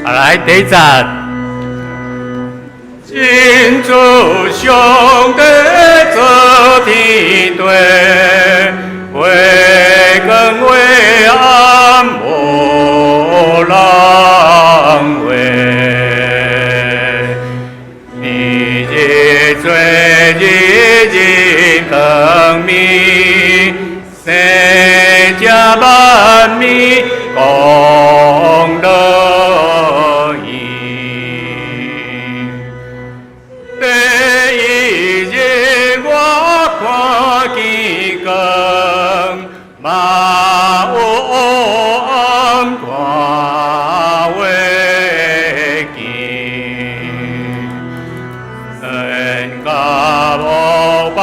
好，來，第一節。真主上帝造天地，月光月暗無人話。日日做日日光明，生者萬物講樂意。第一日我看見光，嘛有黑暗看袂見。神甲無擺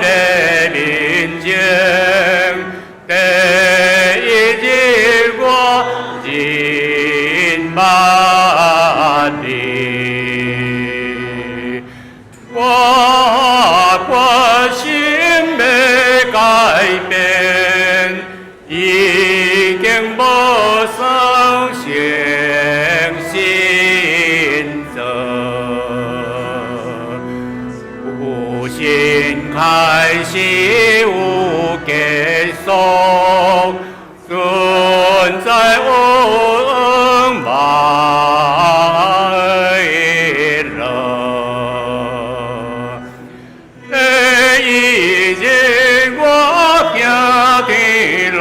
的面前，第一日我認捌你。我決心欲改變，已經無算誠心做。有新開始有結束，存在有嘛會樂。第一日我行的路，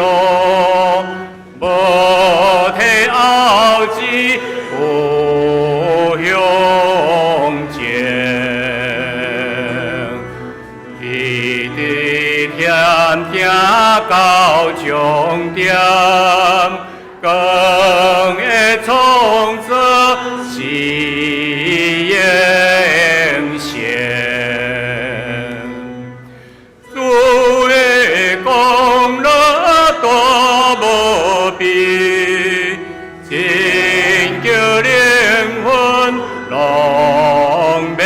無退後只有向前。一直踮行到終點，光的創造是永生。主的功勞大無比，真叫靈魂攏免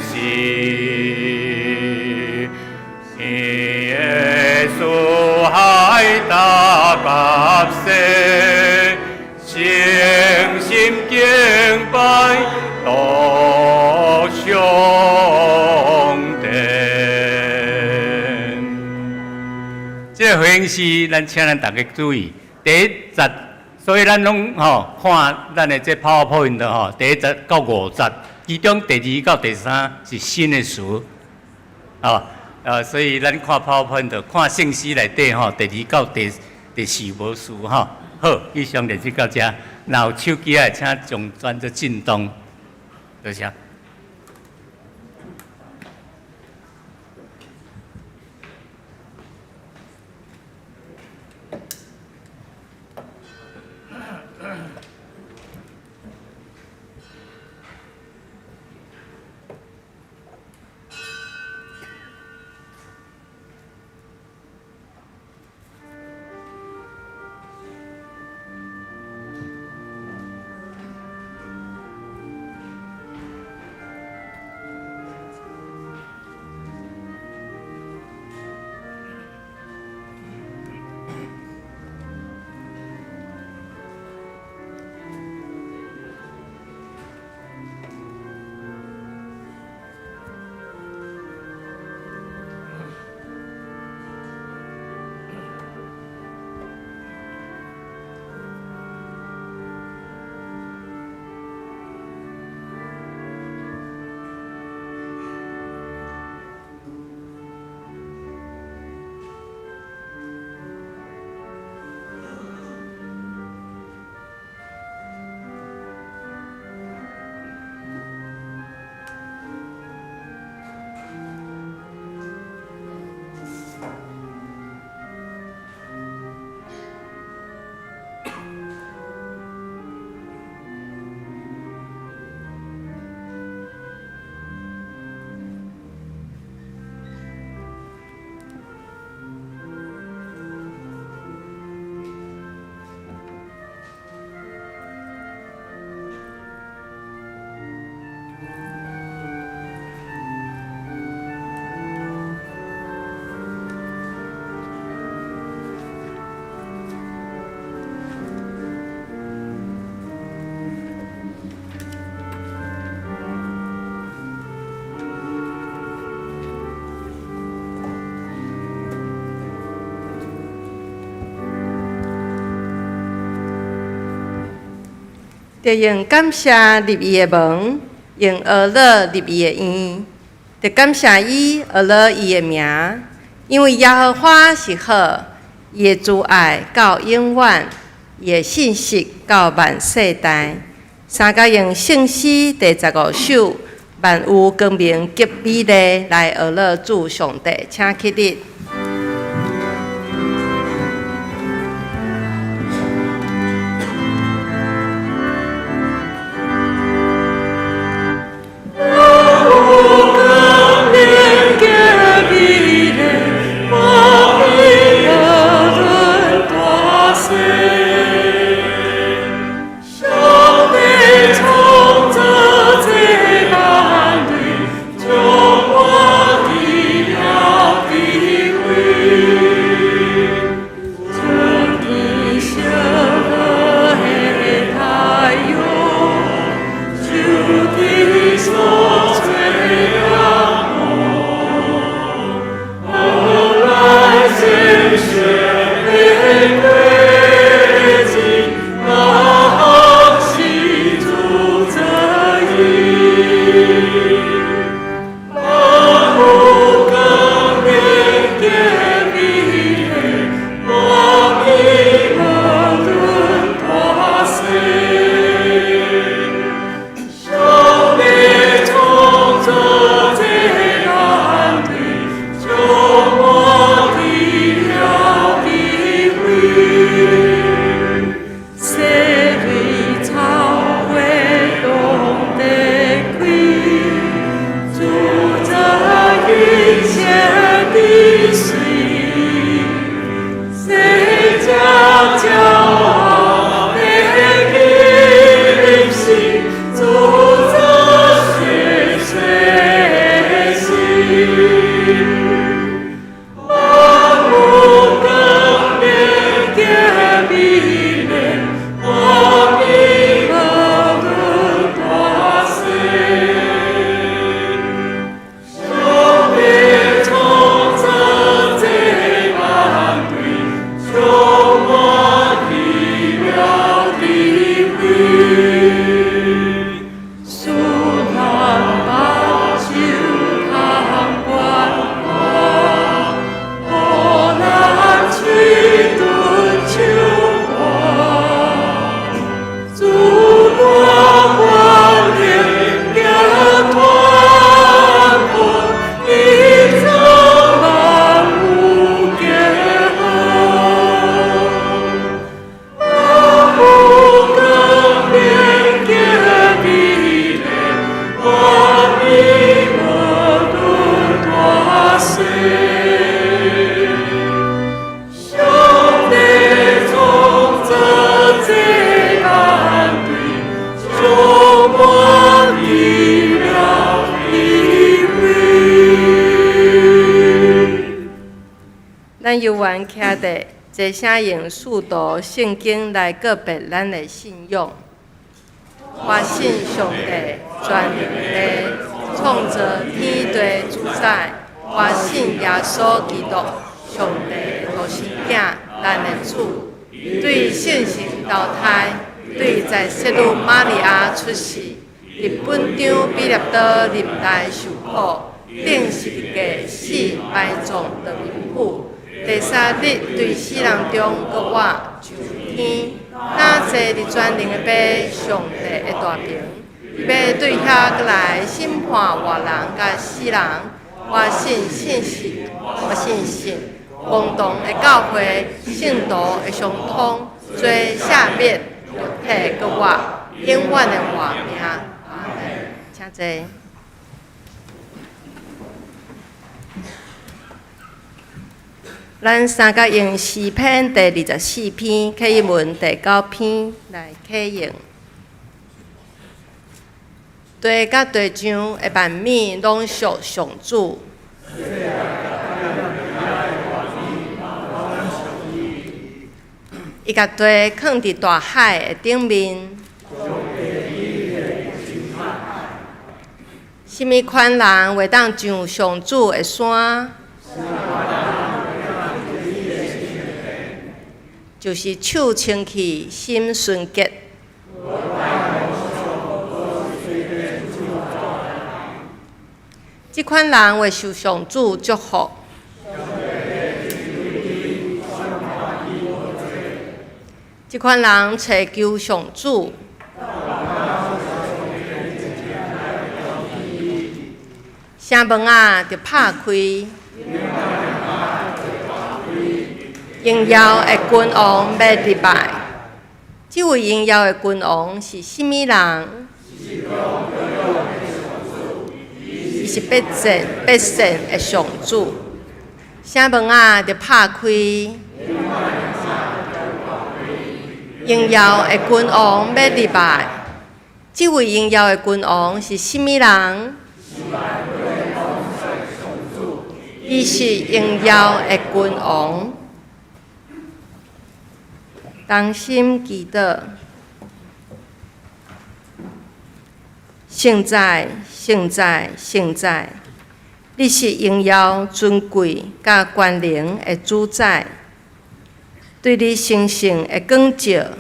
死。耶穌海大甲世，誠心敬拜獨上帝。這個回應詩，咱請咱大家注意。第一節，所以咱攏吼看咱的這 PowerPoint 吼，第一節到五節，其中第二到第三是新的詞，啊，所以咱看 PowerPoint 看聖詩內底吼，第二到第四無詞吼。好，以上就這到這，若有手機的，請將轉做震動，多謝。著用感謝入伊的門，用呵咾入伊的院，著感謝伊，呵咾伊的名，因為耶和華是好，伊的慈愛到永遠，伊的信實到萬世代。三甲用聖詩第15首，萬有光明及美麗來呵咾主上帝，請起立。咱猶原徛佇齊聲用使徒聖經來告白咱的信仰。我信上帝全能的創造天地主宰，我信耶穌基督上帝的獨生囝，咱的主，對聖神投胎，對在聖女瑪利亞出世，佇本張彼拉多任內受苦，釘十字架死埋葬佇冥府。第三日對死人中復活上天，若坐佇全能的父上帝的大爿，伊欲對遐閣來審判活人佮死人。我信聖神，我信信公同的教會，聖徒的相通，罪赦免，肉體復活，永遠的活命。阿們，請坐。咱三甲用詩篇第24篇啟英文第9篇來啟用。地佮地上的萬物攏屬上主。伊共地囥佇大海的頂面。啥物款人會當上上主的山？就是手清氣、心純潔。這款人會受上主祝福。這款人揣求上主。城門仔著拍開。榮耀的君王欲入來。這位榮耀的君王是啥物人？伊是必戰必勝的上主。城門仔著拍開。榮耀的君王欲入來。這位榮耀的君王是啥物人？伊是榮耀的君王。同心祈禱，聖哉，聖哉，聖哉！你是榮耀、尊貴佮權能的主宰，對你神聖的光照，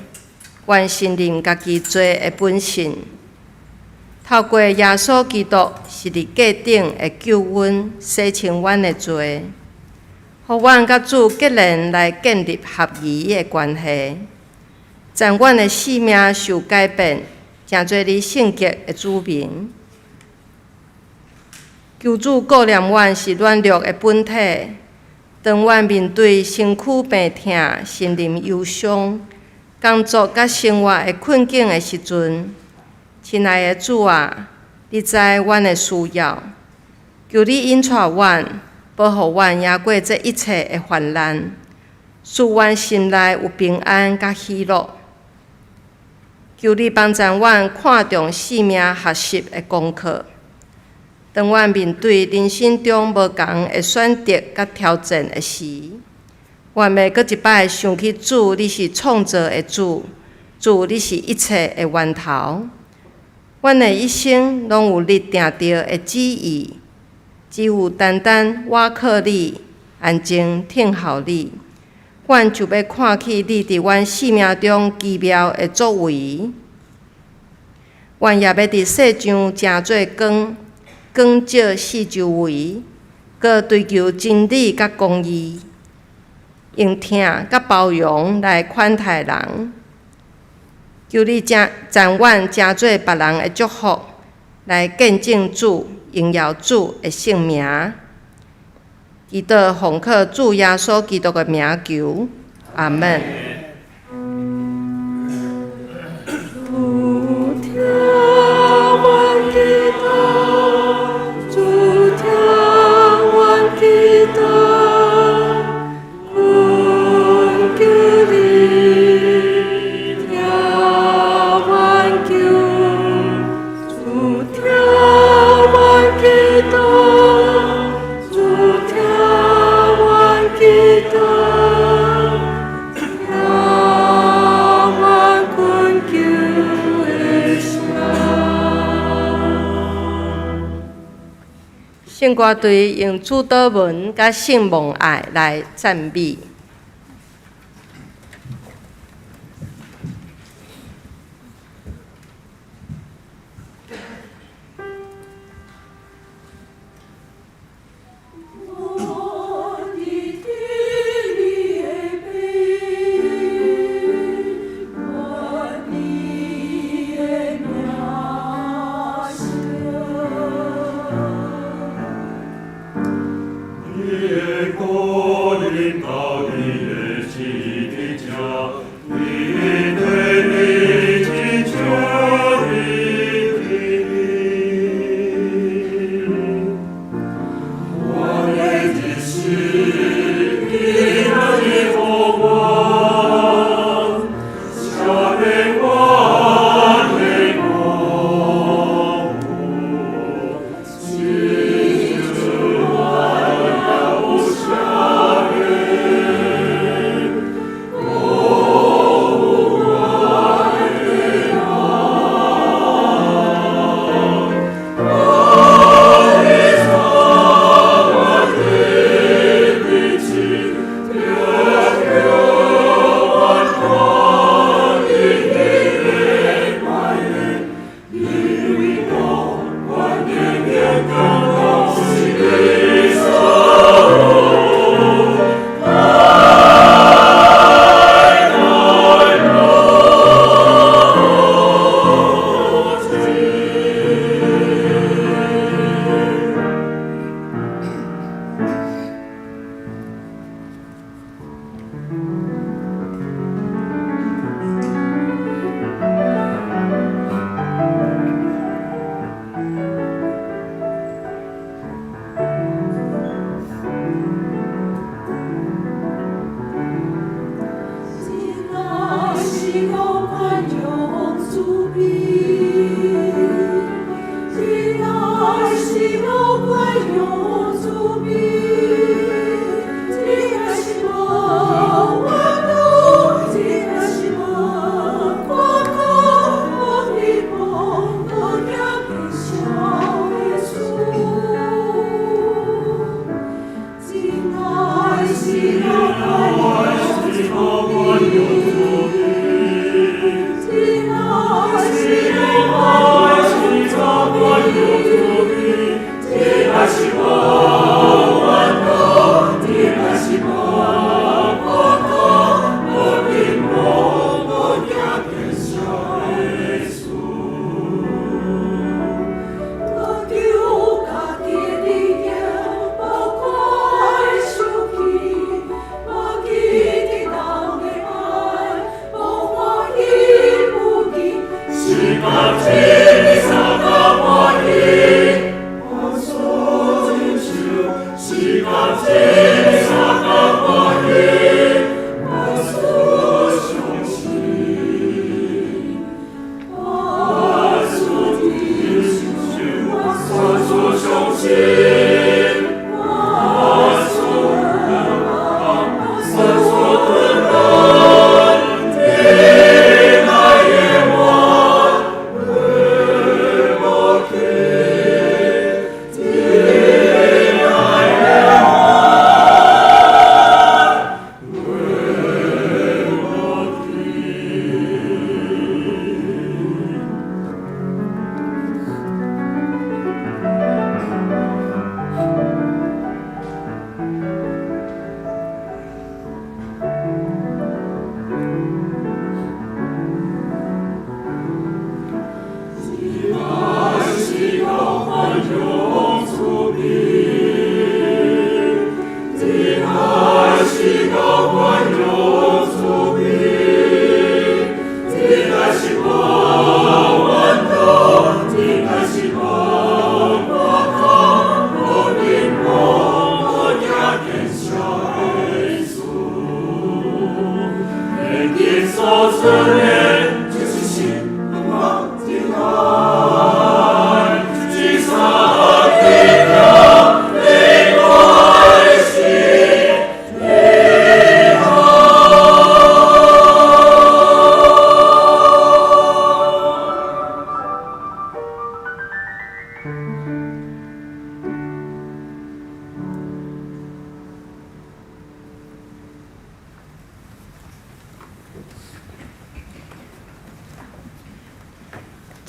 願承認家己罪的本性。透過耶穌基督十字架頂的救恩，洗清阮的罪，予阮佮主結連來建立合宜的關係，贈阮的性命受改變，成做你聖潔的子民。求主顧念阮是軟弱的本體，當阮面對身軀病痛、心靈憂傷、工作佮生活的困境的時陣，親愛的主啊，你知阮的需要，求你引帶阮，保護阮贏過這一切的患難，使阮心內有平安佮喜樂。求你幫助阮看重性命學習的功課。當阮面對人生中無仝的選擇佮挑戰的時，願欲閣一擺想起主，你是創造的主，主你是一切的源頭。阮的一生攏有你定著的旨意，只有單單倚靠你，安靜等候你，阮就欲看見你佇阮生命中奇妙的作為。阮也欲佇世上成做光，光照四周圍，閣追求真理佮公義，用疼佮包容來款待人。求你贈阮成做別人的祝福，來見證主、榮耀主的聖名。祈禱奉靠主耶穌基督的名求，阿們。主聽阮祈禱，主聽阮祈禱，懇求你聽阮求，主聽阮祈禱，主聽阮祈禱，聽阮懇求的聲。聖歌隊用主禱文佮聖望愛來讚美。我的天你的悲，愿你的名圣。你的國臨到，你的旨意佇這，你的意志這裡佇地。我的日食今仔日予阮，赦免阮的過誤，親像阮也有赦免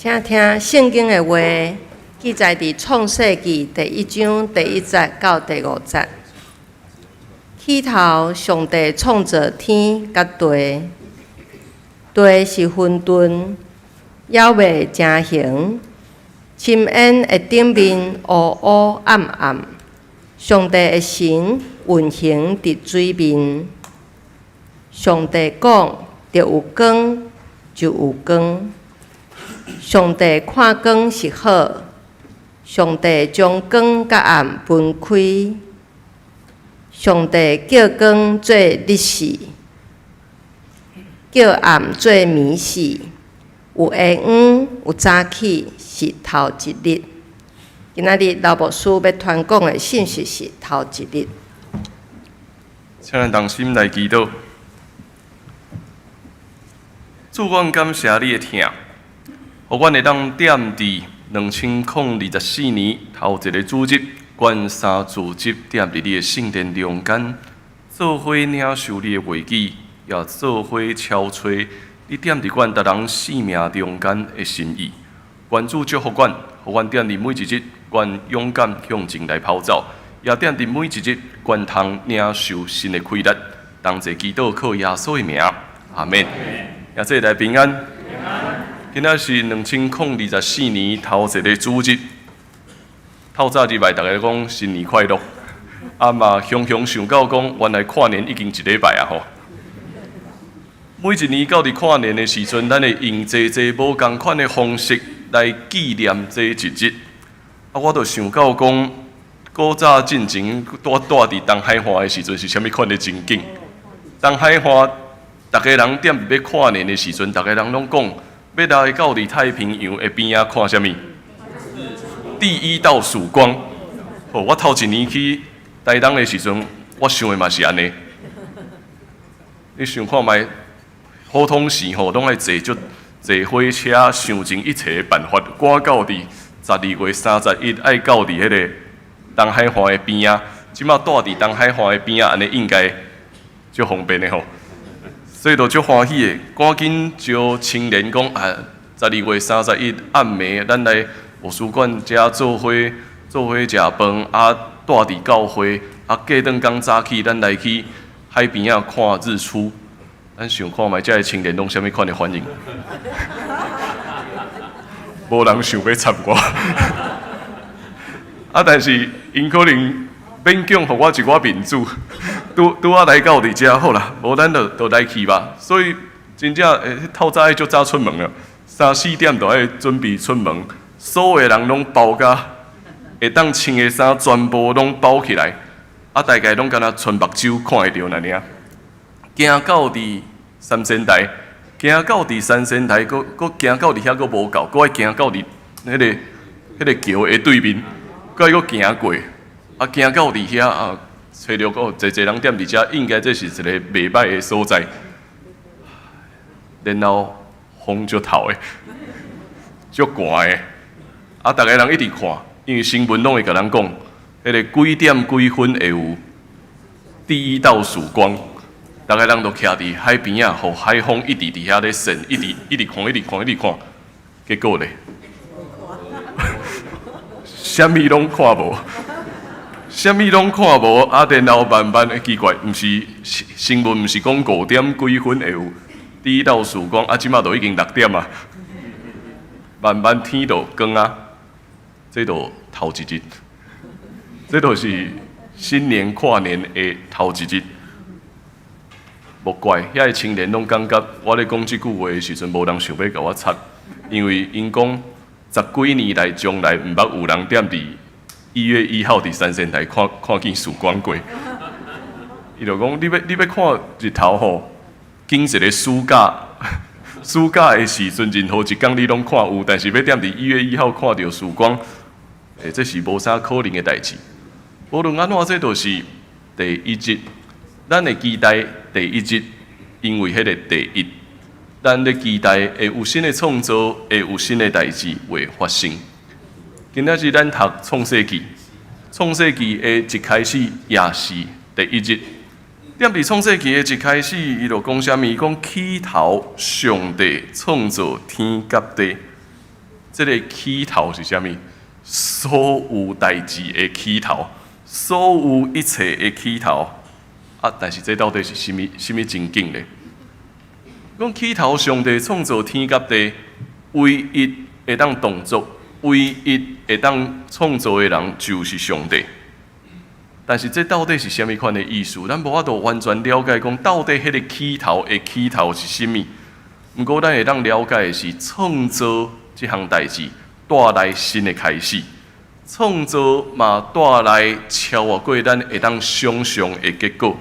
請聽聖經的話，記載佇創世記第一章第一節到第五節。起頭，上帝創造天佮地，地是混沌，猶未成形，深淵的頂面烏烏暗暗。上帝的神運行佇水面。上帝講，著有光，就有光。上帝看光是好，上帝將光佮暗分開。上帝叫光做日時，叫暗做暝時。有下昏，有早起，是頭一日。今仔日老牧師欲傳講的信息是頭一日。請咱同心來祈禱。主，阮感謝你的疼，予阮會當踮佇2024年頭一个主日，阮三主日踮佇你的聖殿中間，做伙領受你的話語，也做伙敲揣你踮佇阮逐人生命中間的心意。願主祝福阮，予阮踮佇每一日，阮勇敢向前來跑走，也踮佇每一日，阮通領受新的氣力。同齊祈禱，靠耶穌的名，阿們。耶穌來平安。今仔是2024年頭一个主日，透早入來，逐家講新年快樂，啊嘛雄雄想到講，原來跨年已經一禮拜啊吼。每一年到佇跨年的時陣，咱會用濟濟無仝款的方式來紀念這一日。啊，我就想到講，古早進前我住佇東海岸的時陣是啥物款的情景？東海岸逐家人踮佇欲跨年的時陣，逐家人攏講欲來到佇太平洋的邊仔看啥物？第一道曙光。好，我頭一年去台東的時陣，我想的嘛是按呢。你想看覓？普通時吼，攏愛坐足坐火車，想盡一切的辦法，趕到佇12月31，愛到佇彼個東海岸的邊仔。這馬住佇東海岸的邊仔，按呢應該足方便的吼。所以就足歡喜的，趕緊招青年講啊，十二月三十一暗暝，咱來圖書館遮做伙做伙食飯，啊，住佇教會，啊，隔頓工早起，咱來去海邊仔看日出。咱想看覓，遮个青年攏啥物款的反應？無人想欲插我。啊，但是𪜶可能勉強予我一寡面子，拄拄仔來到佇遮好啦，無咱就就來去吧。所以真正欸，透早愛足早出門啊，三四點就愛準備出門，所有的人攏包甲會當穿的衫全部攏包起來，啊，大概攏敢若賰目睭看會著爾爾。行到佇三仙台，行到佇三仙台，閣閣行到佇遐閣無夠，閣愛行到佇彼個橋的對面，閣愛閣行過，啊，行到佇遐啊，揣著閣濟濟人踮佇遮，應該這是一个袂䆀的所在。然後風足透的，足寒的，啊，逐个人一直看，因為新聞攏會共咱講，彼个幾點幾分會有第一道曙光。逐个人都徛佇海邊仔，予海風一直佇遐咧扇，一直一直看，一直看，一直看，結果咧，啥物攏看無，啥物攏看無，啊，然後慢慢的奇怪，毋是新聞，毋是講五點幾分會有第一道曙光，啊，這馬都已經六點啊，慢慢天就光啊，這就頭一日，這就是新年跨年的頭一日。莫怪，遐个青年攏感覺我咧講這句話的時陣，無人想欲共我插，因為𪜶講十幾年來從來毋捌有人踮佇1月1號佇三仙台看看見曙光過。伊就講，你欲看日頭吼，經一个暑假，暑假的時陣，任何一工你攏看有，但是欲踮佇1月1號看著曙光，欸，這是無啥可能的代誌。無論按怎，這就是第一日。咱會期待第一日，因為彼个第一，咱咧期待會有新的創造，會有新的代誌會發生。今仔日咱讀創世記，創世記的一開始也是第一日。踮佇創世記的一開始，伊就講啥物？講起頭，上帝創造天佮地。這个起頭是啥物？所有代誌的起頭，所有一切的起頭。啊！但是這到底是啥物啥物情景咧？講起頭，上帝創造天佮地，唯一會當動作、唯一會當創造的人就是上帝。但是這到底是啥物款的意思？咱無法度完全了解，講到底彼个起頭的起頭是啥物。毋過咱會當了解的是，創造這項代誌帶來新的開始，創造嘛帶來超越過咱會當想象的結果。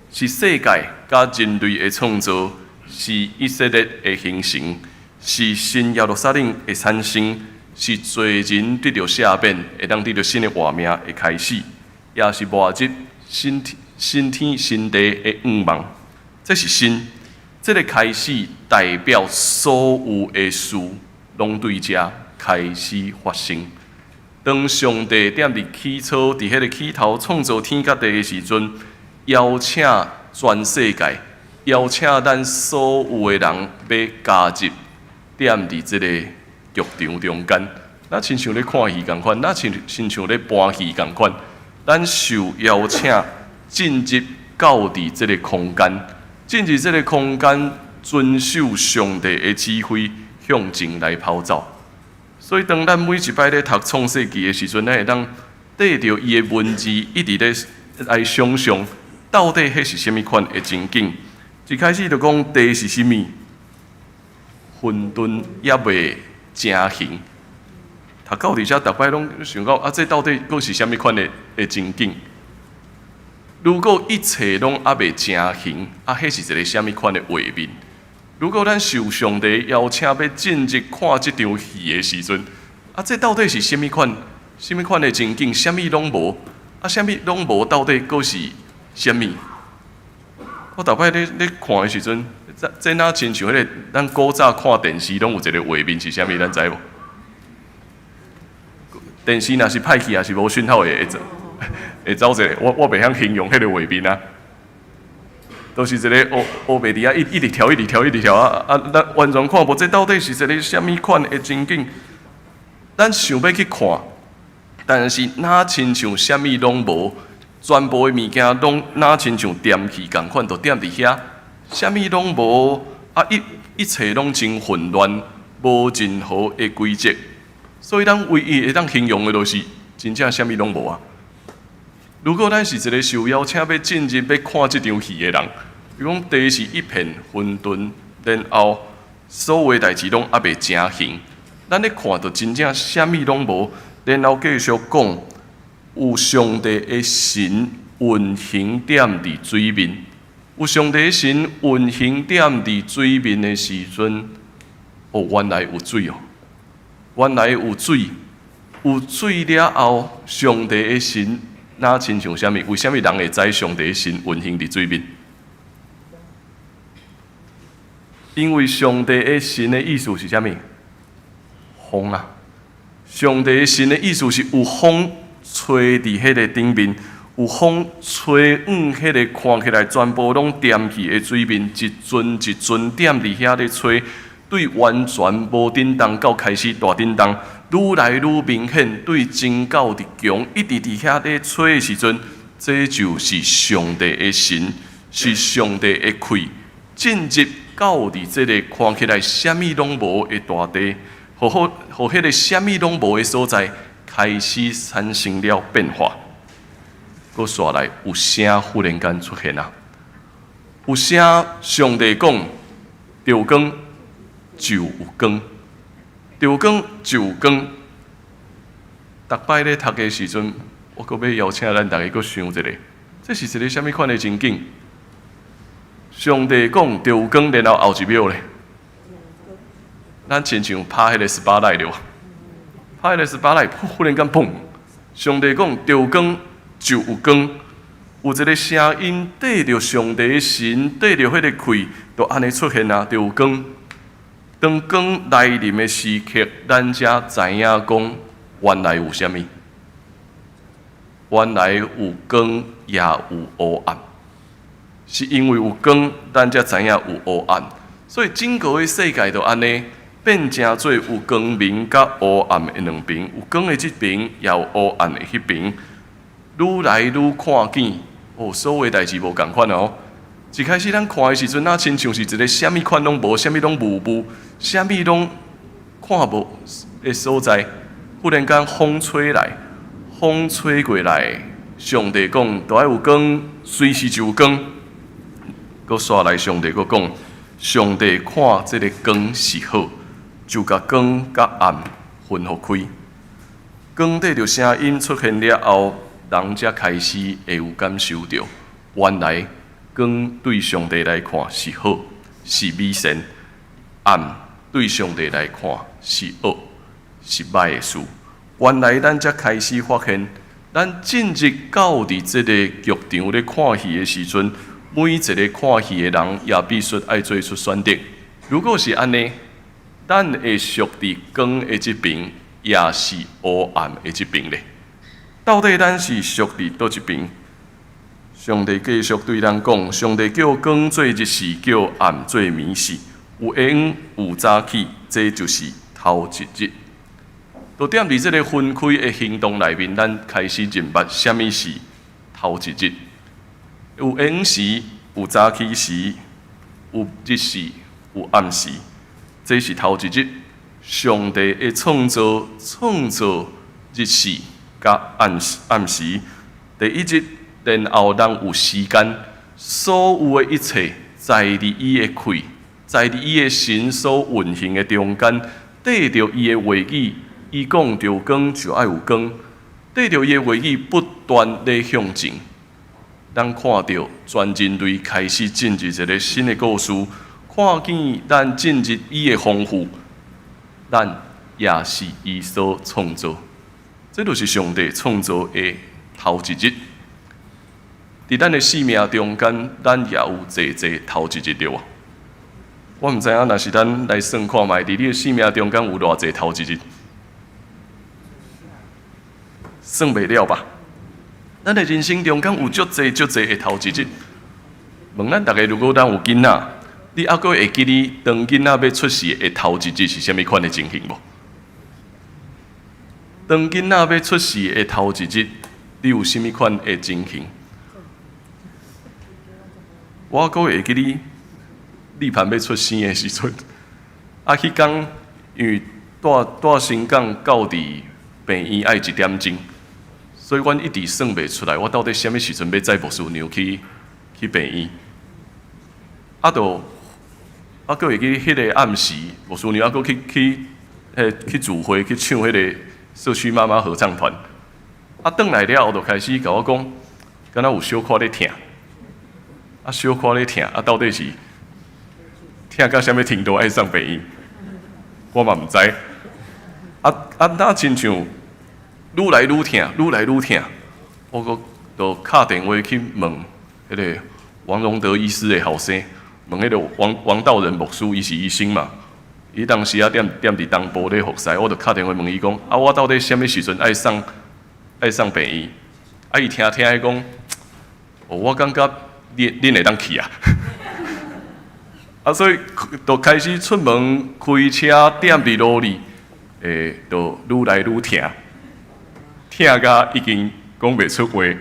是世界佮人類的創造，是以色列的形成，是新耶路撒冷的產生，是罪人得著赦免，會當得著新的活命的開始，也是末日新天新天新地的願望。這是新，這个開始代表所有的事攏對遮開始發生。當上帝踮佇起初，佇彼个起頭創造天佮地的時陣，邀請全世界，邀請咱所有的人欲加入踮佇這个劇場中間。若親像咧看戲仝款，若親親像咧搬戲仝款，咱受邀請進入到佇這个空間，進入這个空間，遵守上帝的指揮，向前來跑走。所以，當咱每一擺咧讀創世記的時陣，咱會當綴著伊的文字，一直咧來想象，到底彼是啥物款的情景。一開始就講地是啥物？混沌猶未成形。讀到佇遮，逐擺攏想講啊，這到底閣是啥物款的情景？如果一切攏猶未成形，啊，彼是一个啥物款的畫面？如果咱受上帝邀請欲進入看這場戲的時陣，啊，這到底是啥物款的情景？啥物攏無，啊，啥物攏無，到底閣是啥物？我逐擺咧看的時陣，這若親像彼個咱古早看電視攏有一個畫面是啥物？咱知無？電視若是歹去，抑是無訊號會走一個，我袂曉形容彼個畫面啊。都是一個烏烏白佇遐一直跳，一直跳，一直跳啊啊！咱完全看無這到底是一個啥物款的情景。咱想欲去看，但是若親像啥物攏無，全部的物件攏若親像恬去仝款，就踮佇遐，啥物攏無啊！一切攏真混亂，無任何的規則。所以咱唯一會當形容的，就是真正啥物攏無啊！如果咱是一個受邀請欲進入欲看這場戲的人，伊講地是一片混沌，然後所有代誌攏猶未成形，咱咧看著真正啥物攏無，然後繼續講有上帝的神運行踮佇水面，有上帝的神運行踮佇水面的時陣，哦，原來有水哦，原來有水，有水了後，上帝的神若親像啥物？為啥物人會知上帝的神運行佇水面？因為上帝的神的意思是啥物？風啊！上帝的神的意思是有風吹佇彼個頂面，有風吹往彼個看起來全部攏恬去的水面，一陣一陣踮佇遐咧吹，對完全無振動到開始大振動，愈來愈明顯，對真到佇強，一直佇遐咧吹的時陣，這就是上帝的神，是上帝的氣進入到佇這個看起來啥物攏無的大地，予好，予彼個啥物攏無的所在開始產生了變化。閣紲來有聲忽然間出現啊！有聲，上帝講，著光就有光，著光就有光。逐擺咧讀的時陣，我閣欲邀請咱逐家閣想一下，這是一個啥物款的情景？上帝講著有光，然後後一秒咧，咱親像拍彼個 spotlight 對無？拍彼個 spotlight，忽然間砰！上帝講著有光就有光，有一個聲音綴著上帝的神，綴著彼個氣，就按呢出現啊，就有光。當光來臨的時刻，咱才知影講原來有啥物？原來有光，也有黑暗。是因為有光，咱才知影有黑暗。所以整個的世界就按呢變成做有光明佮黑暗的兩邊，有光的這邊，也有黑暗的彼邊。愈來愈看見，哦，所有代誌無仝款哦。一開始咱看的時陣，若親像是一個啥物款攏無，啥物攏霧霧，啥物攏看無的所在。忽然間風吹來，風吹過來，上帝講，著愛有光，隨時就有光。閣紲來，上帝閣講，上帝看這个光是好，就共光佮暗分予開。光綴著聲音出現了後，人才開始會有感受著，原來光對上帝來看是好，是美善；暗對上帝來看是惡，是歹的事。原來咱才開始發現，咱進入到佇這个劇場咧看戲的時陣，每一個看戲的人也必須愛做出選擇。如果是按呢，咱會屬佇光的這邊，抑是黑暗的這邊咧？到底咱是屬佇佗一邊？上帝繼續對咱講：上帝叫光做日時，叫暗做暝時。有下昏，有早起，這就是頭一日。就踮佇這个分開的行動內面，咱開始認捌啥物是頭一日。有下昏時，有早起時，有日時，有暗時，這是頭一日。上帝的創造，創造日時佮暗時。第一日，然後人有時間，所有的一切，在佇伊的氣，在佇伊的神所運行的中間，綴著伊的話語，伊講著光就愛有光，綴著伊的話語不斷咧向前。咱看著全人類開始進入一个新的故事，看見咱進入伊的豐富，咱也是伊所創造。這就是上帝創造的頭一日。佇咱的生命中間，咱也有濟濟頭一日對無？我毋知影，若是咱來算看覓，佇你的生命中間有偌濟頭一日，算袂了吧？咱的人生中間有足濟足濟的頭一日。問咱逐家，如果咱有囡仔，你猶閣會記得當囡仔欲出世的頭一日是啥物款的情形無？當囡仔欲出世的頭一日，你有啥物款的情形？我閣會記得，麗盤欲出生的時陣，啊，彼工因為蹛蹛新港到佇病院愛一點鐘，所以阮一直算袂出來，我到底啥物時陣欲載牧師娘去病院。啊，就啊，閣會記彼个暗時，牧師娘猶閣去聚會去唱彼个社區媽媽合唱團。啊，轉來了後，就開始共我講，敢若有小可咧疼。啊，小可咧疼，啊，到底是疼到啥物程度愛送病院？我嘛毋知。啊啊，若親像愈來愈疼，愈來愈疼，我閣就敲電話去問彼个王榮德醫師的後生，問彼個王道仁牧師，伊是醫生嘛？伊當時啊踮佇東部咧服侍，我就敲電話問伊講：啊，我到底啥物時陣愛送病院？啊，伊聽聽伊講，哦，我感覺恁會當去啊。啊，所以就開始出門開車踮佇路裡，就愈來愈疼，疼甲已經講袂出話，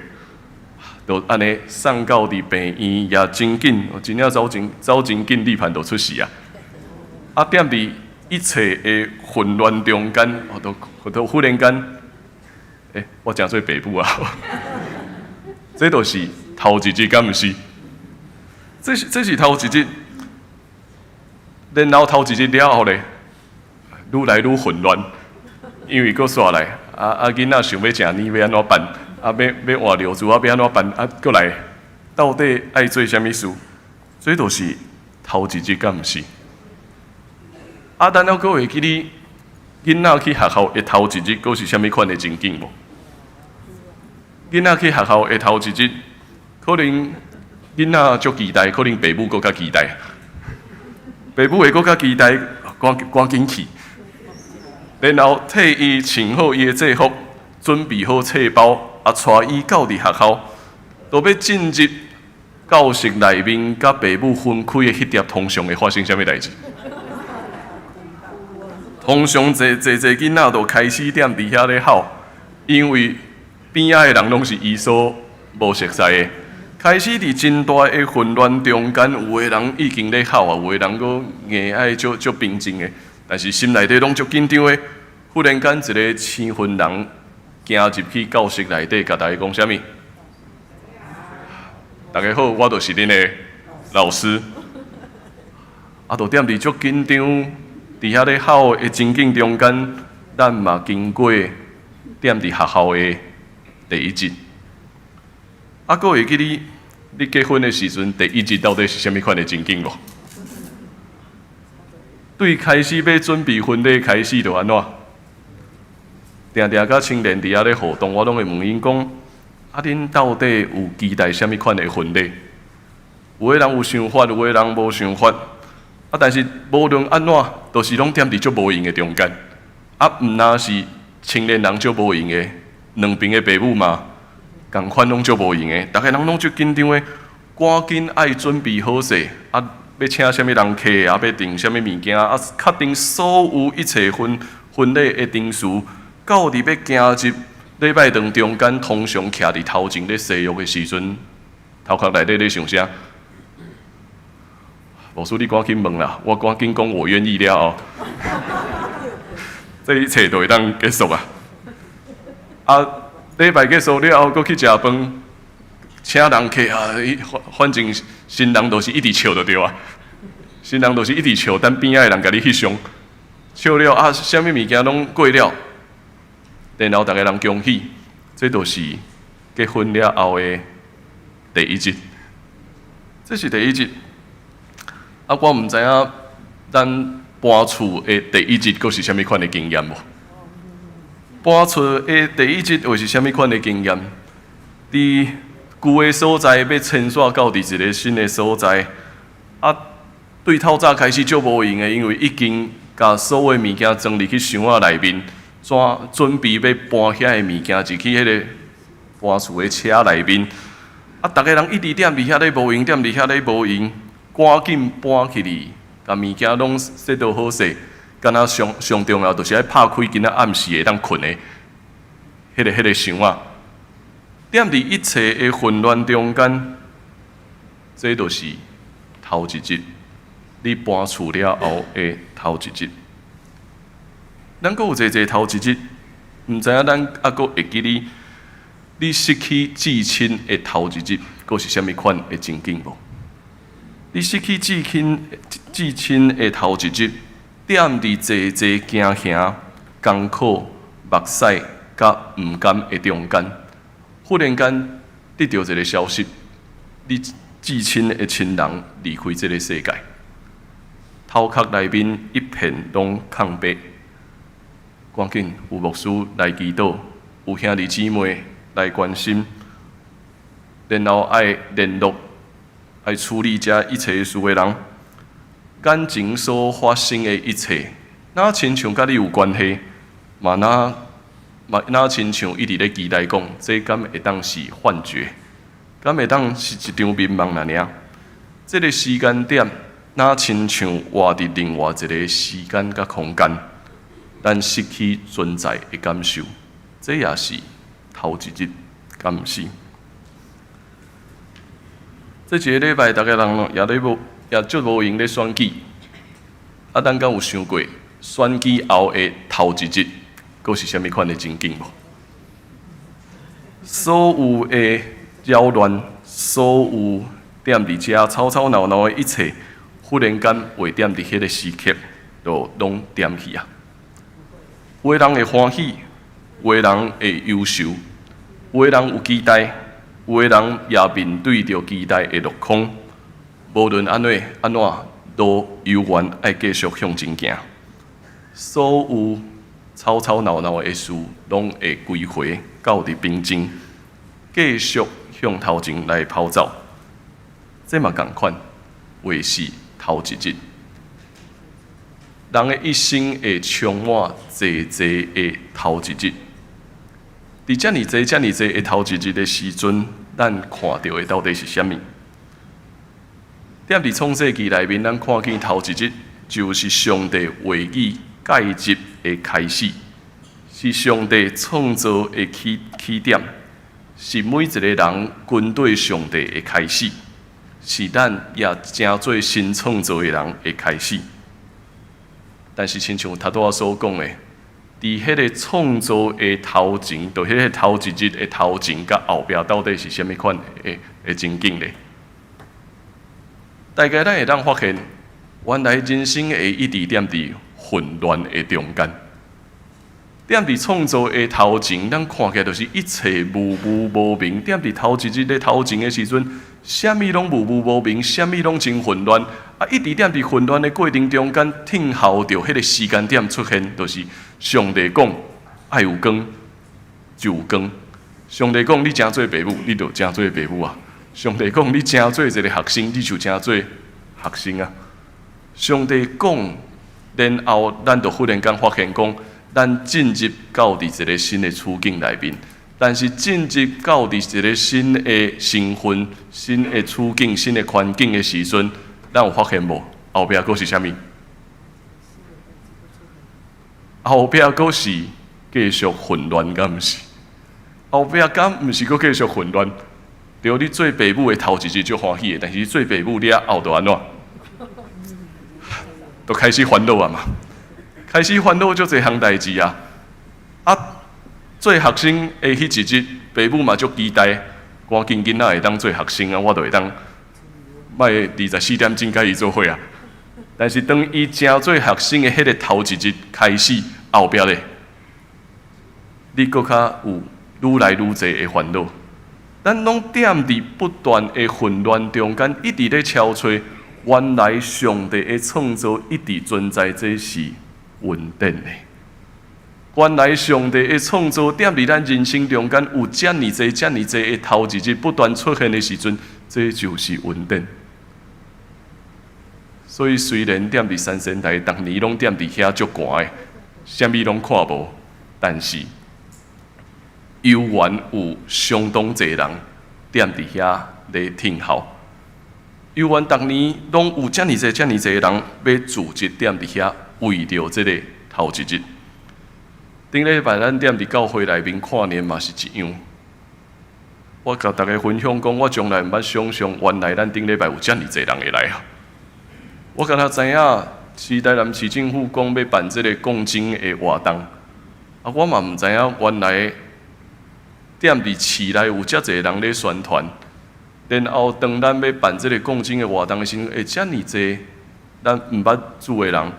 就按呢送到佇病院也真緊，真正走真緊，麗盤就出世啊！啊，踮佇一切的混亂中間，都忽然間，我誠做爸母啊！這就是頭一日，敢毋是？這是頭一日，然後頭一日了後咧，愈來愈混亂，因為閣煞來，啊啊囡仔想欲食奶，欲按怎辦？啊，欲換尿苴啊，欲按怎辦？啊，閣來，到底愛做啥物事？這就是頭一日，敢毋是？啊，咱猶閣會記得囡仔去學校的頭一日，閣是啥物款的情景無？囡仔去學校的頭一日，可能囡仔足期待，可能爸母閣較期待。爸母會閣較期待，趕緊去，然後替伊穿好伊的制服，準備好冊包，啊，帶伊到佇學校，都欲進入教室內面，佮爸母分開的彼粒，通常會發生啥物代誌？通常濟濟濟囡仔就開始踮佇遐咧哭，因為邊仔的人攏是伊所無熟似的。開始佇真大的混亂中間，有的人已經咧哭啊，有的人閣硬愛足足平靜的，但是心內底攏足緊張的。忽然間，一个生份人行入去教室內底，共大家講啥物？大家好，我就是恁的老師。啊，就踮佇足緊張，佇遐咧哭的情景中間，咱嘛經過踮佇學校的第一日。啊，閣會記得你結婚的時陣，第一日到底是啥物款的情景無？對開始欲準備婚禮開始就按怎？定定佮青年佇遐咧互動，我攏會問𪜶講：啊，恁到底有期待啥物款的婚禮？有的人有想法，有的人無想法。啊，但是無論按怎，都是攏踮佇足無閒的中間。啊，毋若是青年人足無閒的，兩邊的爸母嘛，仝款攏足無閒的，逐家人攏足緊張的，趕緊愛準備好勢，啊，欲請啥物人客，啊，欲訂啥物物件，啊，確定所有一切婚禮的程序，到佇欲行入禮拜堂中間，通常徛佇頭前咧誓約的時陣，頭殼內底咧想啥？牧師，你趕緊問啦，我趕緊講我願意了後，這一切就會當結束啊！啊，禮拜結束了後，閣去食飯，請人客啊，反正新人都是一直笑就對啊，新人都是一直笑，等邊仔的人共你翕相，笑了啊，啥物物件攏過了，然後逐家人恭喜，這就是結婚了後的第一日，這是第一日。啊，我毋知影咱搬厝的第一日閣是啥物款的經驗無？搬厝的第一日會是啥物款的經驗？佇舊的所在欲遷徙到佇一个新的所在，啊，對透早開始足無閒的，因為已經共所有物件裝入去箱仔內面，怎準備欲搬遐的物件入去彼个搬厝的車內面。啊，逐家人一直踮佇遐咧無閒，踮佇遐咧無閒，趕緊搬去哩，共物件攏設到好勢。敢若上上重要，就是愛拍開今仔暗時會當睏的彼个箱仔。踮佇一切的混亂中間，這就是頭一日，你搬厝了後的頭一日。咱閣有濟濟頭一日，毋知影咱猶閣會記得你失去至親的頭一日，閣是啥物款的情景無？你失去至親的頭一日，踮佇濟濟驚嚇、艱苦、目屎佮毋甘的中間，忽然間得著一个消息，你至親的親人離開這个世界，頭殼內面一片攏空白。趕緊有牧師來祈禱，有兄弟姊妹來關心，然後愛聯絡、愛處理這一切事的人，眼前所發生的一切，若親像佮你有關係，嘛若嘛若親像一直咧期待講，這敢會當是幻覺？敢會當是一場眠夢爾爾？這个時間點，若親像活佇另外一个時間佮空間，咱失去存在的感受，這也是頭一日，敢毋是？這一个禮拜，逐家人也咧無，也足無閒咧選舉。啊，咱敢有想過選舉後的頭一日，閣是啥物款的情景無？所有的擾亂，所有踮佇遮吵吵鬧鬧的一切，忽然間會踮佇彼个時刻，就攏點去啊！有的人會歡喜，有的人會憂愁，有的人有期待，有的人也面對著期待會落空。無論按怎按怎，都猶原愛繼續向前行。所有吵吵鬧鬧的事，攏會歸回到佇平靜，繼續向頭前來跑走。這嘛仝款，會是頭一日。人的一生會充滿濟濟的頭一日。佇遮爾濟、遮爾濟的頭一日的時陣，咱看著的到底是啥物？踮佇創世記內面，咱看見頭一日就是上帝話語介入的開始，是上帝創造的起點，是每一個人跟隨上帝的開始，是咱也成做新創造的人的開始。但是，親像頭拄仔所講的，佇彼个創造的頭前，就彼个頭一日的頭前，佮後壁到底是啥物款的情景咧？大概咱會當發現，原來人生會一直踮佇混亂的中間。踮佇創造的頭前，咱看起來就是一切霧霧無明。踮佇頭一日的頭前的時陣，啥物攏霧霧無明，啥物攏真混亂。啊，一直踮佇混亂的過程中間，聽候著彼个時間點出現，就是上帝講愛有光，就有光。上帝講你成做爸母，你就成做爸母啊。上帝講你成做一个學生，你就成做學生啊。上帝講，然後咱就忽然間發現講，咱進入到佇一个新的處境內面，但是進入到佇一个新的身份、新的處境、新的環境的時陣，咱有發現無？後壁閣是啥物？後壁閣是繼續混亂，敢毋是？後壁敢毋是閣繼續混亂？對，你做爸母的頭一日足歡喜的，但是做爸母了後就按怎？就開始煩惱啊嘛！開始煩惱足濟項代誌啊！啊，做學生的彼一日，爸母嘛足期待，趕緊囡仔會當做學生啊，我就會當莫24點鐘佮伊做伙啊。但是當伊成做學生的彼个頭一日開始，後壁咧，你閣較有愈來愈濟的煩惱。咱攏踮佇不斷的混亂中間，一直咧敲揣，原來上帝的創造一直存在，這是恩典的。原來上帝的創造踮佇咱人生中間有遮爾濟、遮爾濟的頭一日不斷出現的時陣，這就是恩典。所以雖然踮佇三仙台，逐年攏踮佇遐足寒的，啥物攏看無，但是猶原有相當濟人踮佇遐咧聽候。猶原逐年攏有遮爾濟、遮爾濟人欲組織踮佇遐，為著這個頭一日。頂禮拜咱踮佇教會內面跨年嘛是一樣。我共大家分享講，我從來毋捌想象，原來咱頂禮拜有遮爾濟人會來啊！我敢若知影，是台南市政府講欲辦這個講經的活動，啊，我嘛毋知影原來踮佇市內有遮濟人咧宣傳。然後當咱欲辦這個講經的活動的時陣，會遮爾濟咱毋捌主的人，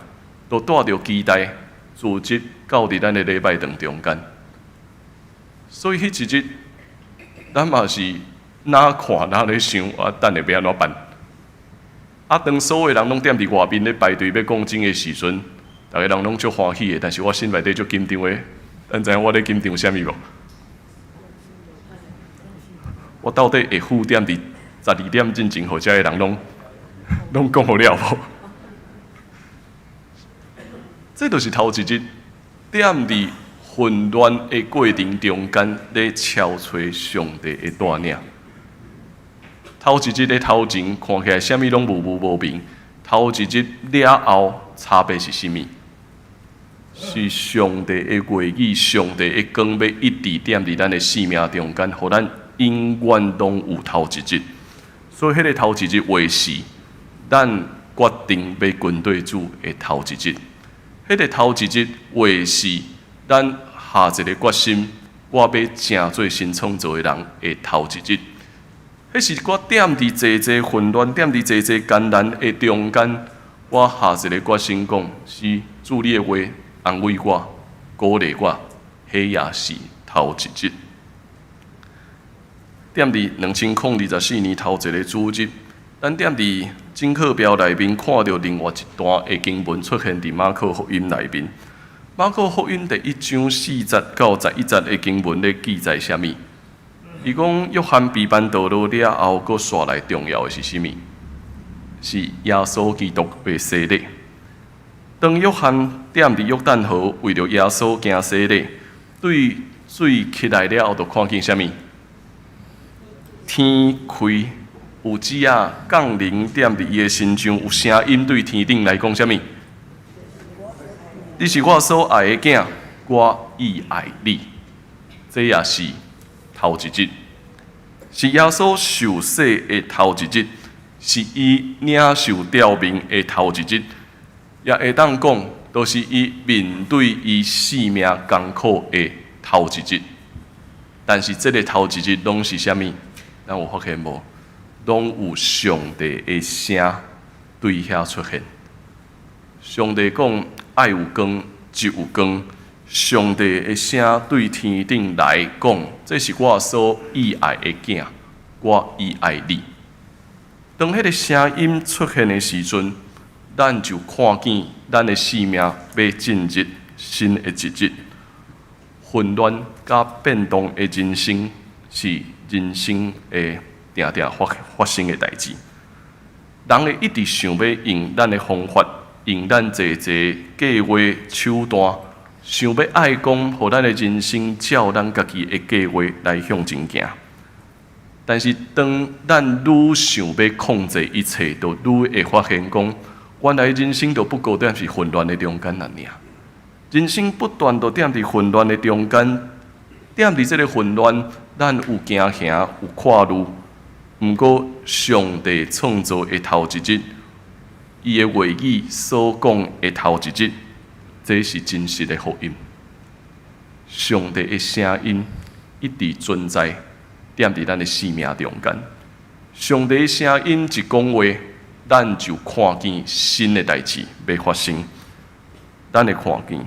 都帶著期待組織到佇咱的禮拜堂中間。所以彼一日，咱嘛是哪看哪咧想，啊，等下欲按怎辦？啊，當所有人攏踮佇外面咧排隊欲講經的時陣，逐个人攏足歡喜的，但是我心內底足緊張的。咱知影我咧緊張啥物無？我到底會赴踮佇12點進前，予遮个人攏攏講予了無？這就是頭一日踮佇混亂的過程中間，咧敲揣上帝的帶領。頭一日的頭前看起來啥物攏霧霧無明，頭一日了後差別是啥物？是上帝的話語，上帝的光欲一直踮佇咱的生命中間，予咱永遠攏有頭一日。所以，彼个頭一日話是咱決定欲跟綴主的頭一日。彼个頭一日話是咱下一个決心，我欲成做新創造的人的頭一日。彼是我踮佇濟濟混亂、踮佇濟濟艱難的中間，我下一個決心講是主你的話安慰我、鼓勵我，彼也是頭一日。踮佇2024年頭一个主日，咱踮佇真課表內面看著另外一段的經文出現佇馬可福音內面。馬可福音第1章4節到11節的經文咧記載啥物？伊講約翰被辦道路了後，閣紲來重要的是啥物？是耶穌基督的洗禮。當約翰踮佇約旦河為著耶穌行洗禮，對水起來了後，就看見啥物？天開，有子仔降臨踮佇伊的身上，有聲音對天頂來講啥物？你是我所愛的囝，我意愛你。這也是頭一日，是耶穌受洗的頭一日，是伊領受召命的頭一日，也會當講，就是伊面對伊性命艱苦的頭一日。但是這个頭一日攏是啥物？咱有發現無？攏有上帝的聲對遐出現。上帝講愛有光，就有光。上帝的聲對天頂來講，這是我所意愛的囝，我意愛你。當彼个聲音出現的時陣，咱就看見咱的生命欲進入新的一日。混亂佮變動的人生是人生會定定發發生的代誌。人會一直想欲用咱的方法，用咱濟濟計劃手段，想欲愛講，予咱的人生照咱家己的計劃來向前行。但是當咱愈想欲控制一切，就愈會發現講，原來人生就不過踮是混亂的中間爾。人生不斷就踮佇混亂的中間，踮佇這个混亂，咱有驚嚇，有看慮。毋過上帝創造的頭一日，伊的話語所講的頭一日，這是真實的福音。上帝的聲音一直存在，踮佇咱的生命中間。上帝聲音一講話，咱就看見新的代誌欲發生。咱會看見，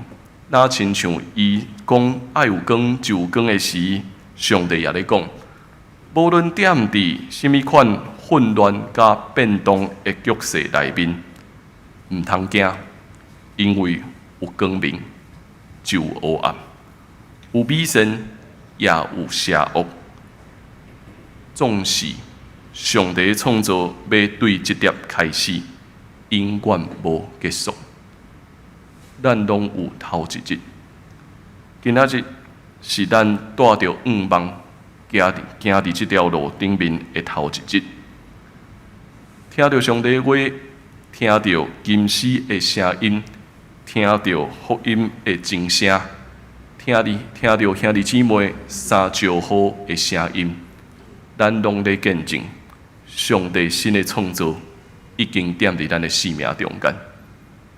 若親像伊講愛有光就有光的時，上帝也咧講，無論踮佇啥物款混亂佮變動的局勢內面，毋通驚，因為有光明就有黑暗，有美善也有邪惡。總是上帝創造欲對這粒開始，永遠無結束。咱攏有頭一日，今仔日是咱帶著願望行佇這條路頂面的頭一日。聽著上帝話，聽著金絲的聲音，聽著福音的鐘聲，聽著兄弟姊妹三招呼的聲音，咱攏咧見證上帝新的創造已經踮佇咱的生命中間。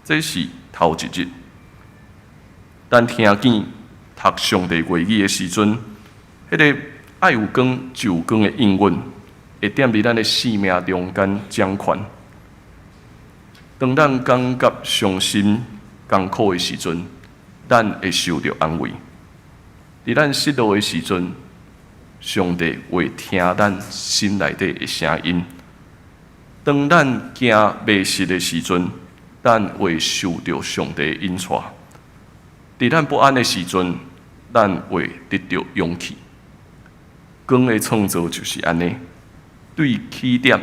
這是頭一日，咱聽見讀上帝話語的時陣，彼個愛有光就有光的應允，會踮佇咱的生命中間掌權。當咱感覺傷心、艱苦的時陣，咱會受著安慰；佇咱失落的時陣，上帝會聽咱心內底的聲音。當咱驚迷失的時陣，咱會受著上帝的引帶；佇咱不安的時陣，咱會得著勇氣。光的創造就是按呢，對起點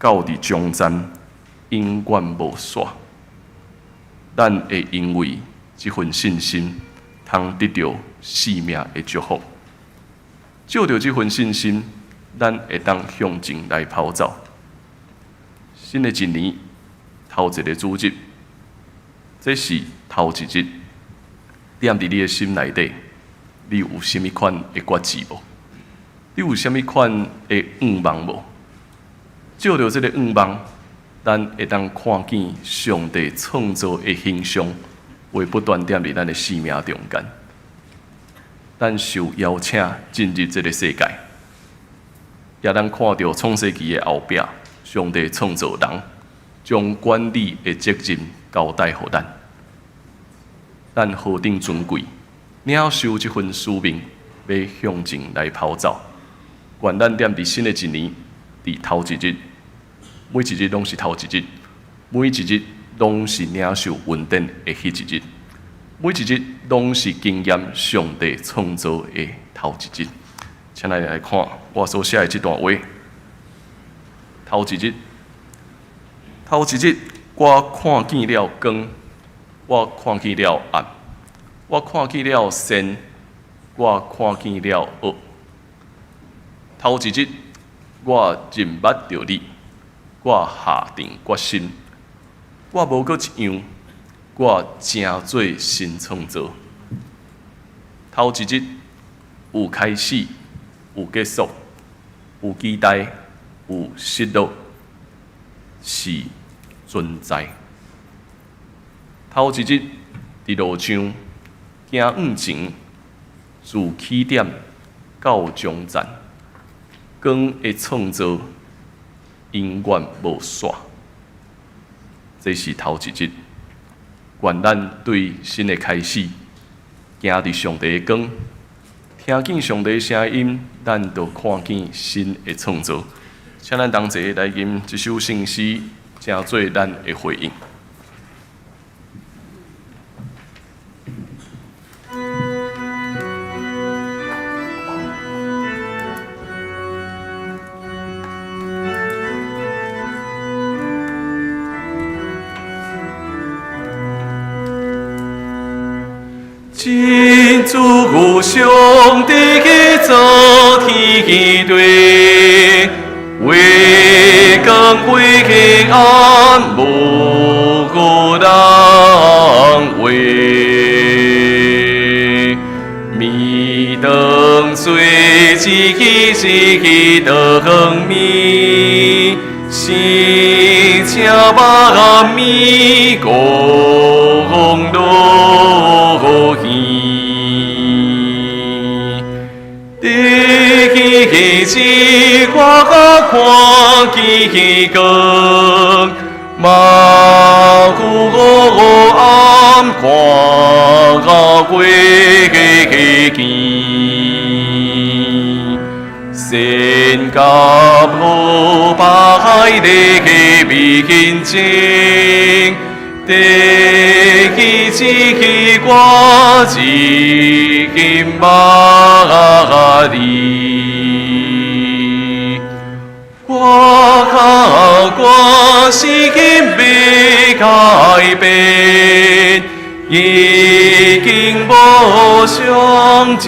到佇終站，永遠無煞。咱會因為這份信心，通得著生命的祝福。藉著這份信心，咱會當向前來跑走。新的一年，頭一個主日，這是頭一日。踮佇你的心內底，你有啥物款的決志無？你有啥物款的願望無？藉著這个願望，咱會當看見上帝創造的形象，會不斷踮佇咱的生命中間。咱受邀請進入這个世界，也咱看著創世記的後壁，上帝創造人，將管理的責任交代予咱。咱何等尊貴，領受這份使命，欲向前來跑走。願咱踮佇新的一年，佇頭一日，每一日攏是頭一日，每一日攏是領受恩典的彼一日，每一日攏是經驗上帝創造的頭一日。請咱來看我所寫的這段話。頭一日，頭一日，我看見了光，我看見了暗，我看見了善，我看見了惡。頭一日，我認捌著你，我下定決心，我無閣一樣，我成做新創造。頭一日有開始，有結束，有期待，有失落，是存在。頭一日佇路上行向前，自起點到終站，光的創造永遠無煞。這是頭一日，願咱對新的開始，行佇上帝的光，聽見上帝的聲音，咱就看見新的創造。請咱同齊來吟這首聖詩，成做咱的回應。真主上帝造天地，為光為黑暗，無個人話。暝當水一時當暝，星星萬暝光落去。地一支我看見光，嘛有暗看過見。善甲好歹的面前，第一支我已經捌你。我較我心欲改變，已經無上正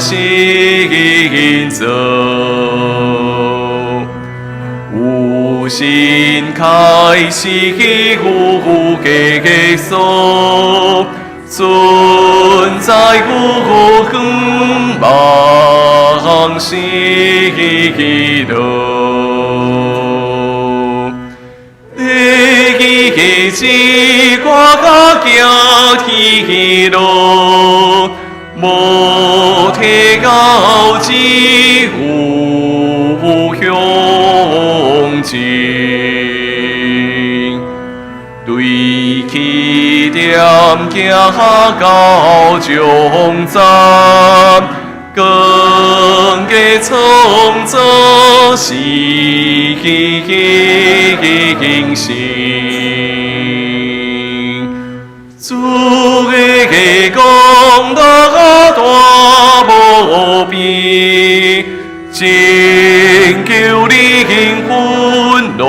新造。有新開始有結束，存在有遠望喜樂。第一支我行天路，無提到只有向前。對起點行到終站，更加創造是精神。主的功德大無邊，拯救靈魂攏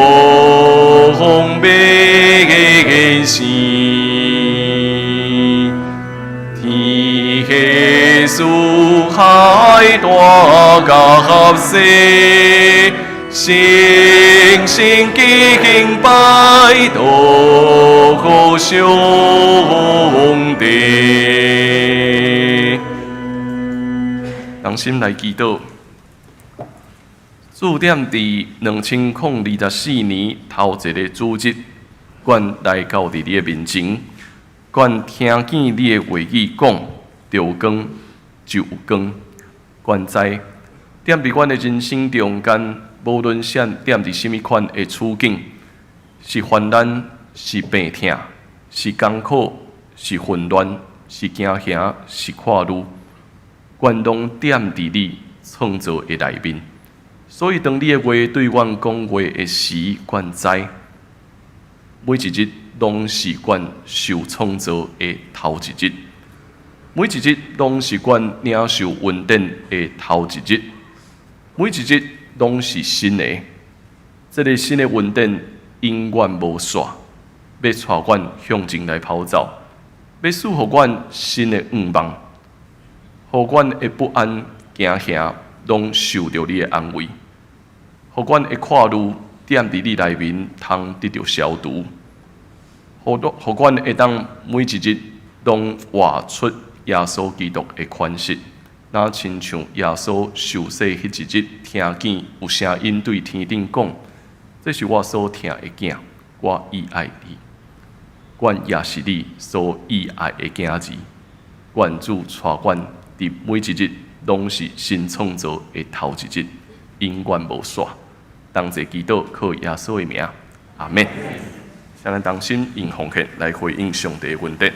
免死。天下四海大甲細，誠心敬拜多上帝。同心來祈禱。主踮佇2024年頭一个主日，阮來到佇你的面前，阮聽見你的話語講，著光就有光。阮知踮佇阮的人生中間，無論踮佇啥物款的處境，是患難，是病痛，是艱苦，是混亂，是驚嚇，是看慮，阮攏踮佇你創造的內面。所以，當你的話對阮講話的時，阮知每一日攏是阮受創造的頭一日，每一日攏是阮領受恩典的頭一日，每一日攏是新的。這个新的恩典永遠無煞，欲帶阮向前來跑走，欲賜予阮新的願望，予阮的不安、驚嚇攏受著你的安慰，予阮的看慮踮佇你內面通得著消除，予阮會當每一日攏活出耶穌基督的款式，若親像耶穌受洗彼一日，聽見有聲音對天頂講：這是我所疼的囝，我喜愛你。阮也是你所喜愛的囝兒。願主帶阮佇每一日攏是新創造的頭一日，永遠無煞。同齊祈禱，靠耶穌的名，阿們。請咱同心用奉獻來回應上帝的恩典。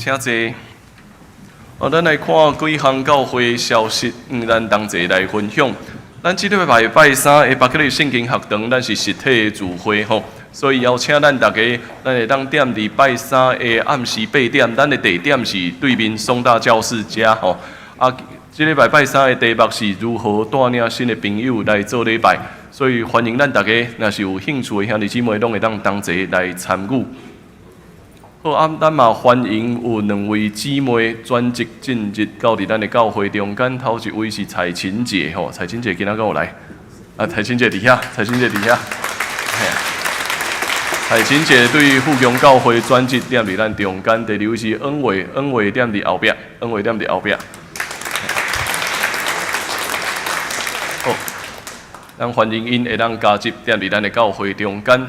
請坐。哦，咱來看幾項教會消息，咱同齊來分享。咱這禮拜拜三的北克禮聖經學堂，咱是實體的聚會吼，所以邀請咱大家，咱會當踮佇拜三的暗時8點，咱的地點是對面松大教室遮吼。啊，這禮拜拜三的題目是如何帶領新的朋友來做禮拜，所以歡迎咱大家，若是有興趣的兄弟姊妹，攏會當同齊來參與。好啊，咱嘛歡迎有兩位姊妹轉職進入到佇咱的教會中間。頭一位是彩琴姐吼，彩琴姐今仔閣有來？啊，彩琴姐佇遐，彩琴姐佇遐。彩琴姐對富強教會轉職踮佇咱中間。第二位是恩偉，恩偉踮佇後壁，恩偉踮佇後壁。好，咱歡迎𪜶會當加入踮佇咱的教會中間。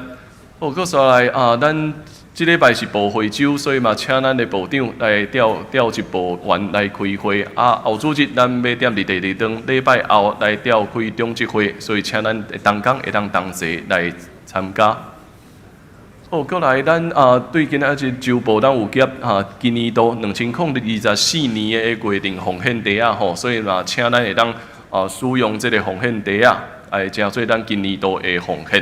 好，閣煞來啊，咱這禮拜是部會週，所以嘛，請咱的部長來調調一部員來開會。啊，後主日咱欲踮佇第二頓禮拜後來調開長執會，所以請咱同工會當同齊來參加。好，閣來咱啊，對今仔日週報咱有寄啊，今年度2024年的月定奉獻袋仔吼，所以嘛，請咱會當啊使用這个奉獻袋仔來成做咱今年度的奉獻。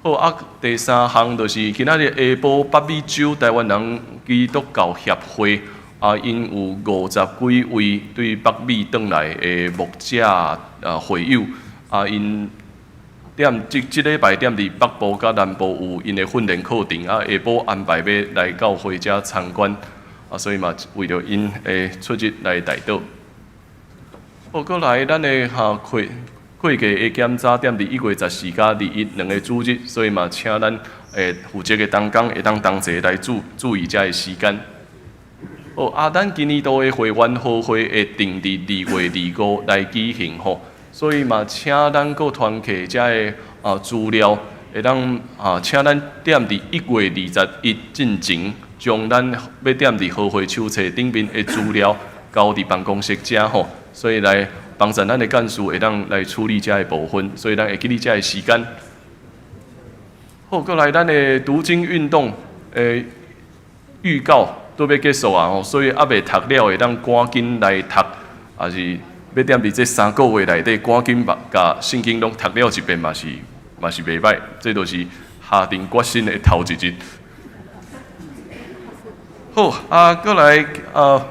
好啊，第三項就是今仔日下晡北美洲臺灣人基督教協會啊，𪜶有50幾位對北美轉來的牧者啊會友啊，𪜶踮這這禮拜踮佇北部佮南部有𪜶的訓練課程啊，下晡安排欲來教會遮參觀啊，所以嘛為著𪜶的出入來代禱。好，閣來咱的哈會。會計的檢查踮佇1月14佮21兩个主日，所以嘛，請咱負責的同工會當同齊來注注意遮个時間。好，啊，咱今年度的會員好會會定佇2月25來舉行吼，所以嘛，請咱各團契遮个啊資料會當啊，請咱踮佇1月21進前，將咱欲踮佇好會手冊頂面的資料交佇辦公室遮吼，所以來幫助咱的幹事會當來處理遮个部分，所以咱會記得遮个時間。好，閣來咱的讀經運動的預告都欲結束啊吼，所以猶未讀了會當趕緊來讀，抑是欲踮佇這3個月內底趕緊把共聖經攏讀了一遍嘛是嘛是袂䆀，這就是下定決心的頭一日。好，啊，閣來啊。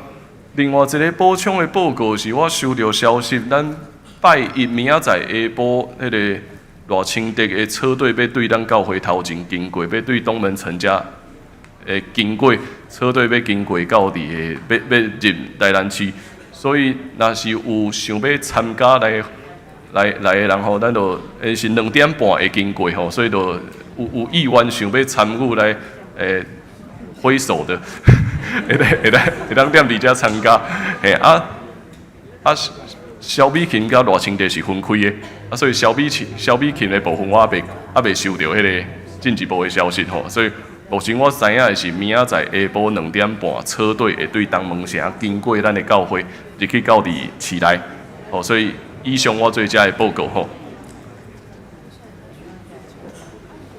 另外一个補充的報告是，我收著消息，咱拜一明仔載下晡，彼个賴清德的車隊欲對咱教會頭前經過，欲對東門城遮會經過，車隊欲經過到佇个欲欲入台南市，所以若是有想欲參加來來來的人吼，咱就會是2點半會經過吼，所以就有有意願想欲參與來揮手的。會當會當會當踮佇遮參加，嘿啊啊！蕭美琴佮賴清德是分開的，啊，所以蕭美琴蕭美琴的部分我猶未猶未收著彼个進一步的消息吼，所以目前我知影的是明仔載下晡2點半，車隊會對東門城經過咱的教會入去到佇市內，吼，所以以上我做遮的報告吼。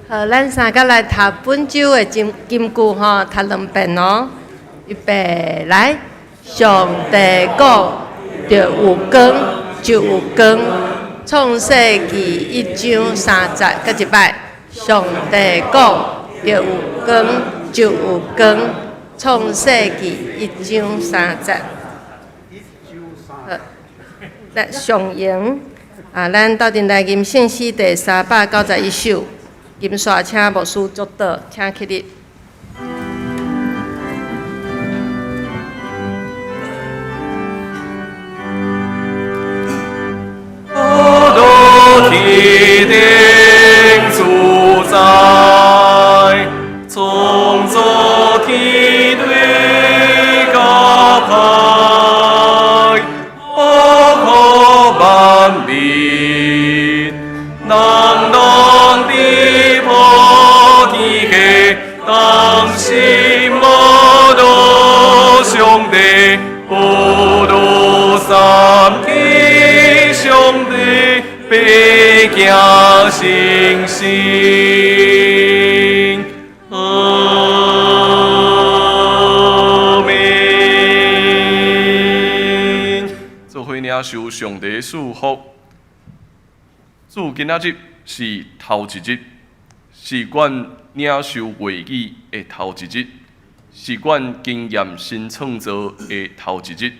好，咱三個來讀本週的金金句吼，讀兩遍哦。預備來，上帝講，就有光，就有光。創世記1章3節，閣一擺。上帝講，就有光，就有光。創世記1章3節。好，來上營啊，咱鬥陣來吟聖詩第391首。金煞請牧師祝禱，請起立。天頂主宰，創造天地佮海，保護萬民，人攏佇普天下，領受上帝的賜福。主，今仔日是頭一日，是阮領受話語的頭一日，是阮經驗新創造的頭一日，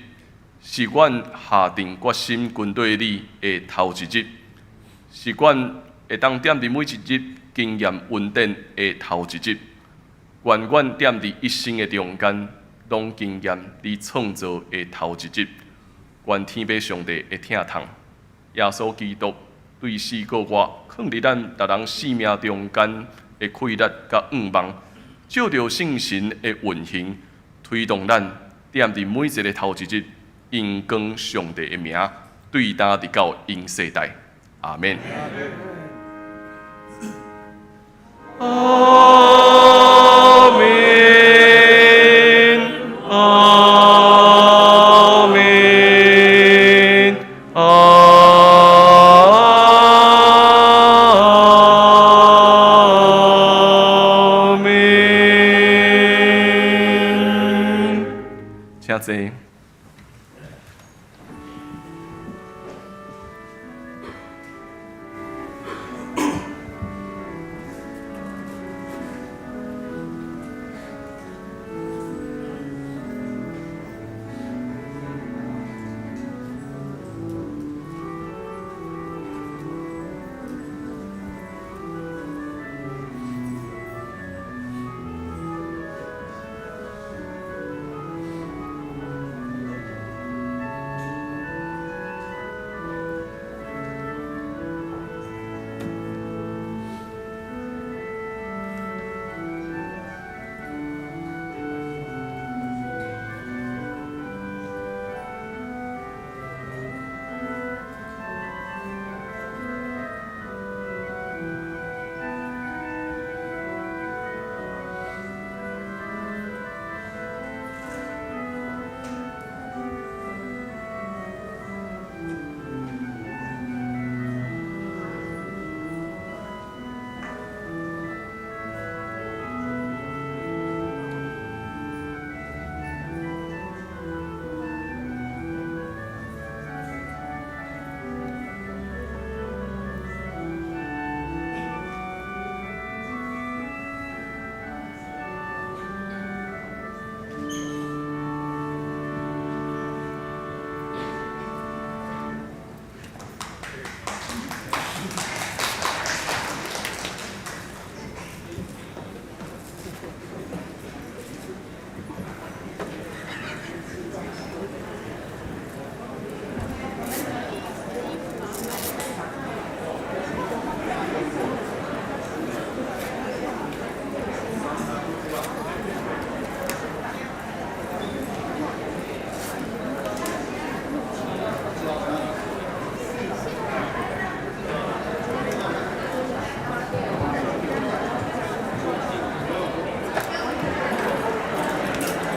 是阮下定決心跟綴你的頭一日，是阮會當踮佇每一日經驗恩典的頭一日。願阮踮佇一生的中間，攏經驗你創造的頭一日。願天父上帝的疼痛，耶穌基督對死過活，囥佇咱逐人生命中間的氣力佮向望，藉著聖神的運行，推動咱踮佇每一个頭一日，榮光上帝的名，對今直到永世代。阿免。阿門，阿門，阿門。請坐。